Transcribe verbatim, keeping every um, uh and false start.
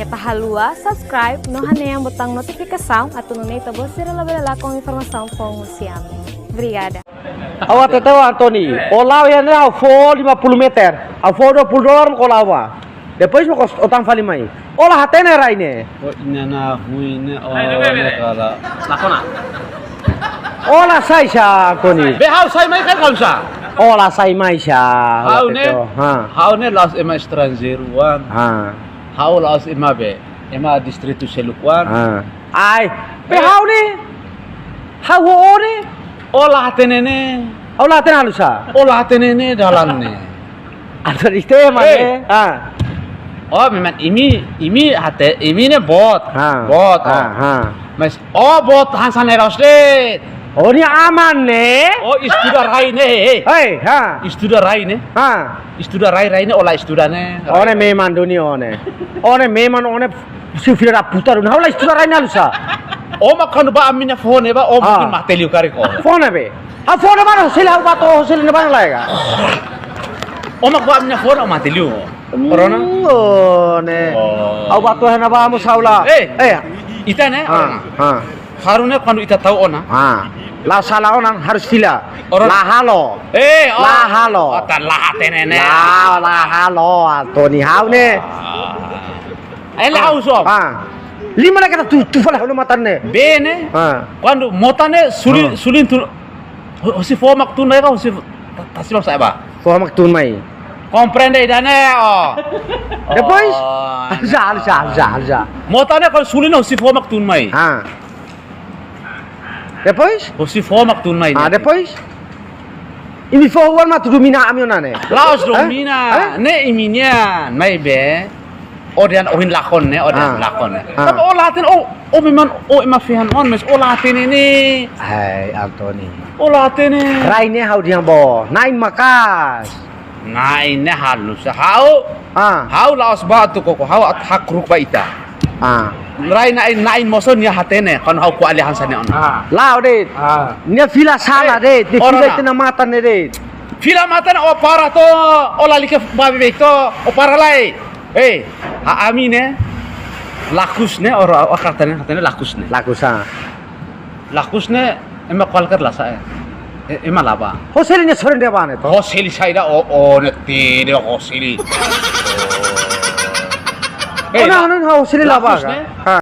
Keta haluha subscribe no hanehan butaun notifikasaun atu nune'e ita-boot sira labele lakon informasaun foun husi ami. Obrigada. Ha'u hatete, Antoni, ó la'o iha ne'e ha'u fó lima puluh meter. Ha'u fó dua puluh dolar mak ó la'o bá. Depois mak ó tama fali mai. Ó la hatene rai ne'e. Ó inan-aman ne'e, ó ne'e kala. Lakona. Ó la sai sá, Antoni? Be ha'u sai mai karik halo sá? Ó la sai mai sá? Ha'u ne'e, hatete, ha. Ha'u ne'e la'ós ema estranjeiru oan. Ha. Ha'u la'ós ema be, ema distritu seluk oan. Ha. Ai, be ha'u ne'e, ha'u ho ó ne'e. Ó la hatene ne'e. Ó la hatene halo sá? Ó la hatene ne'e dalan ne'e. Atu di tema ne'e. Ah. Oh, memang imi, imi hatene, imi ne'e boot. Ha. Boot, ha, oh. Ha. Mas ó boot hanesan ne'e la'ós de'it. Ó-nia aman ne'e. Ó estuda rai ne'e, hei. Hei, ha. Estuda rai ne'e. Ha. Estuda rai, rai ne'e, ó la estuda ne'e. Ó ne'e memang duni ó ne'e. Ó ne'e memang ó ne'e, se filha da puta duni. Ha'u la estuda rai ne'e halo sá? Ó mak kuandu bá ami-nia foho ne'ebá, ó mungkin mate liu karik ó. Foho ne'ebé? Ha'u foho ne'ebá, ha'u sei la, ha'u bá to'o, ha'u sei la ne'ebá laiha. Ó mak bá ami-nia foho ne'e, ó mate liu. Corona? Hmm, ó ne'e. Oh. Ha'u bá to'o iha ne'ebá mós ha'u la. Eh. Eh. Ita ne'e? Ha, ha. Harusnya kuandu ita tau ona. Ha. La sala ona harus fila. Orang la halo. Eh, oh. La halo. Ó tan la hatene ne'e. La, la halo, Antoni, ha'u ne'e. Ah. Eh, la ha'u só. Ha. Liman ne'e keta tu, tu fala halo matan ne'e. Be ne'e. Ha. Kuandu mota ne'e sulin, ha, sulin tu. Ho-, hosi foho mak tun mai ka, hosi ta-, tasi mak sa'e bá? Foho mak tun mai. Komprende ida-ne'e, oh. Depois? Oh, halo sá, halo sá, halo sá, halo sá? Mota ne'e kuandu sulin hosi foho mak tun mai. Ha. Depois? Hosi foho mak tun mai. Ah, ne'e. Depois? Imi foho oan mak atu domina ami ona ne'e? La'ós domina. Hah? Ne'e imi-nian, maibé ó dehan ohin lakon ne'e, ó dehan lakon ne'e. Ah. Tapi ó la hatene, ó, ó memang ó ema fihan oan, mas ó la hatene ne'e. Hai, Antoni. Ó la hatene. Rai ne'e ha'u dehan ba ó, na'in maka'as. Na'in ne'e halo sá ha'u? Ah. Ha'u la'ós bá atu koko, ha'u atu hakru'uk ba ita. Ah. Rai na'in, na'in mós ó nia hatene, kuandu ha'u ko'alia hanesan ne'e ona. Ah. La'o de'it. Ah. Nia fila sala de'it, nia fila ita-nia matan ne'e de'it. Fila matan ó para to, ó lalika ba beibeik to, ó para lai. Eh, ha ami ne'e, lakus ne'e, ó, ó, ó kata ne'e, kata ne'e lakus ne'e. Lakus, ah. Lakus ne'e, ema kualkér la sa'e. E, ema la bá. Ó seli ne'e sorin de'it bá ne'e to. Ó seli saida ó, ó ne'e tide ó seli. Eh, ona, ona, ó seli la bá lakus ka? Ne'e. Ha.